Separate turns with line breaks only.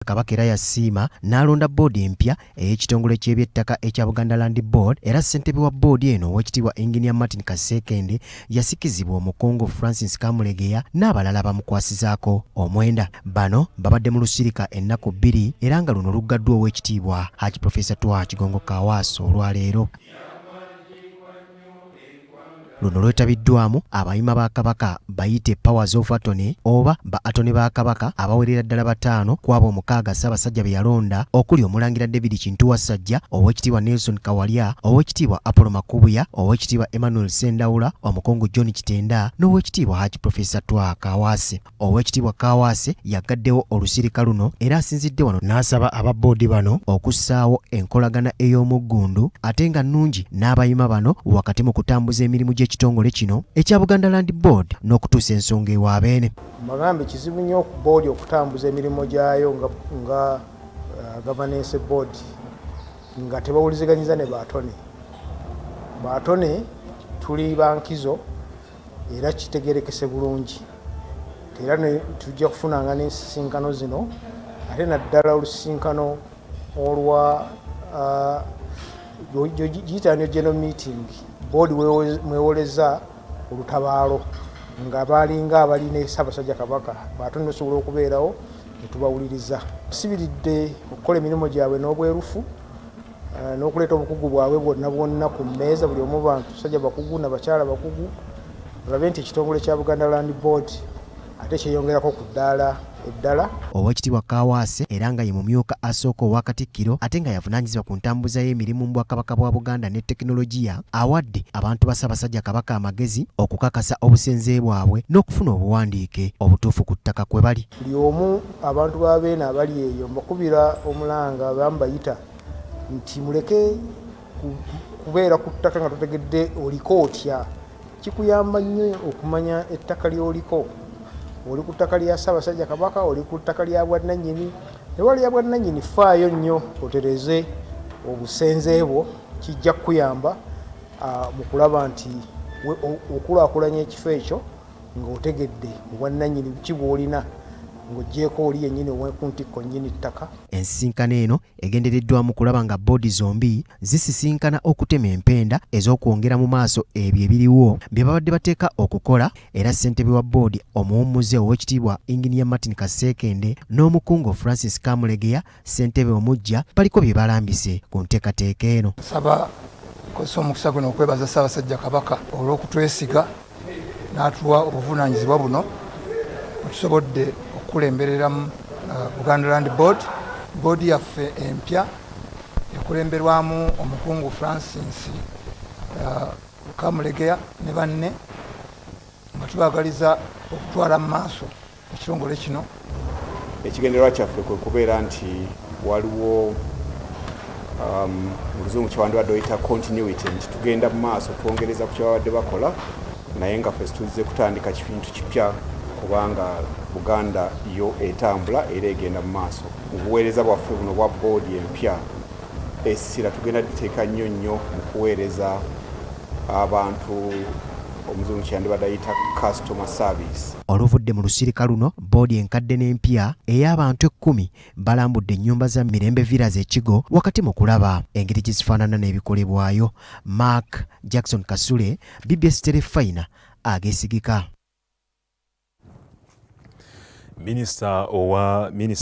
Kabaka era yasiima n'alonda bboodi empya ey'ekitongole ky'ebyettaka ekya Buganda Land Board, era ssentebe wa bboodi eno Oweekitiibwa Engineer Martin Kaseekende yasikizibwa omukungu Francis Kamulegeya n'abalala bamukwasizaako omwenda. Bano babadde mu lusirika ennaku 2 era nga luno luggaddwa Oweekitiibwa Haji Professor Twaha Kigongo Kaawaase olwaleero. Luno lwetabiddwamu abayima ba Kabaka bayite powers of attorney oba ba attorney ba Kabaka abawerera ddala 5 ku abo 6 Ssaabasajja be yalonda, okuli Omulangira David Kintu Wassajja, Oweekitiibwa Nelson Kawalya, Oweekitiibwa Apollo Makubuya, Oweekitiibwa Emmanuel Sendawula, Omukungu John Kitenda n'Oweekitiibwa Haji Professor Twaha Kaawaase. Oweekitiibwa Kaawaase yagaddewo olusirika luno era asinzidde wano n'asaba aba bboodi bano okussaawo enkolagana ey'omuggundu ate nga nnungi n'abayima bano wakati mu kutambuza emirimu gy'ekitongole kino ekya Buganda Land Board n'okutuusa ensonga ewa beene.
Mbagambe kizibu nnyo boodi okutambuza emirimu gyayo nga governance board nga tebawuliziganyiza ne ba attorney. Ba attorney tuli bankizo era kitegerekese bulungi, era tujja kufunanga n'ensisinkano zino, ate naddala olusisinkano olwa giyita annual general meeting, boodi mwewoleza olutabaalo nga balinga abalina Ssaabasajja Kabaka, ba attorney osobola okubeerawo ne tubawuliriza. Sibiridde okukola emirimu gyabwe n'obwerufu n'okuleeta obukugu bwabwe bwonna bwonna ku mmeeza. Buli omu bantu basajja bakugu nabakyala bakugu, olabe nti ekitongole kya Buganda Land Board ate kyeyongerako ku ddaala eddala.
Oweekitiibwa Kaawaase era nga ye mumyuka asooka owa Katikkiro ate nga yavunaanyizibwa ku ntambuza y'emirimu mu Bwakabaka bwa Buganda ne tekinologiya, awadde abantu ba Ssaabasajja Kabaka amagezi okukakasa obusenze bwabwe n'okufuna obuwandiike obutuufu ku ttaka kwe bali.
Buli omu abantu ba Beene abali eyo mbakubira omulanga, bambayita nti muleke kubeera ku ttaka nga totegedde oliko otya. Kikuyamba nnyo okumanya ettaka ly'oliko. Oli ku ttaka lya Ssaabasajja Kabaka, oli ku ttaka lya bwannannyini. Ewali lya bwannannyini, faayo nnyo otereze obusenze bwo, kijja kukuyamba mu kulaba nti okulaakulanya ekifo ekyo ng'otegedde obwannannyini ki bw'olina, ng'oggyeeko oli yennyini ow'ku ntikko nnyini ttaka.
Ensisinkano eno egendereddwamu kulaba nga bboodi zombi zisisinkana okutema empenda ez'okwongera mu maaso ebyo ebiriwo bye babadde bateeka okukola, era ssentebe wa bboodi omuwummuze Oweekitiibwa Engineer Martin Kaseekende n'omukungu Francis Kamulegeya, ssentebe omuggya, baliko bye balambise ku nteekateeka eno.
Nsaba kozesa omukisa guno okwebaza Ssaabasajja Kabaka olw'okutwesiga n'atuwa obuvunaanyizibwa buno bwetusobodde okukulembereramu Buganda Land Board. Boodi yaffe empya ekulemberwamu omukungu Francis Kamulegeya ne banne, nga tubaagaliza okutwala mu maaso ekitongole kino.
Ekigendererwa kyaffe kwe kubeera nti waliwo mu Luzungu kyewandibadde oyita continuity, nti tugenda mu maaso twongereza ku kyebabadde bakola, naye nga ffe tuzze kutandika kintu kipya, kubanga Buganda yo etambula era egenda mu maaso. Mu buweereza bwaffe buno bwa boodi empya, essira tugenda liteeka nnyo nnyo mu kuweereza abantu, omuzungu kyeyandibadde ayita customer service.
Oluvudde mu lusirika luno, bboodi enkadde n'empya ey'abantu 10 balambudde ennyumba za Mirembe Villas e Kigo wakati mu kulaba engeri gye zifaanana n'ebikolebwayo. Mark Jackson Kasule, BBS Terefayina ageesigika.
Minisita owa minisita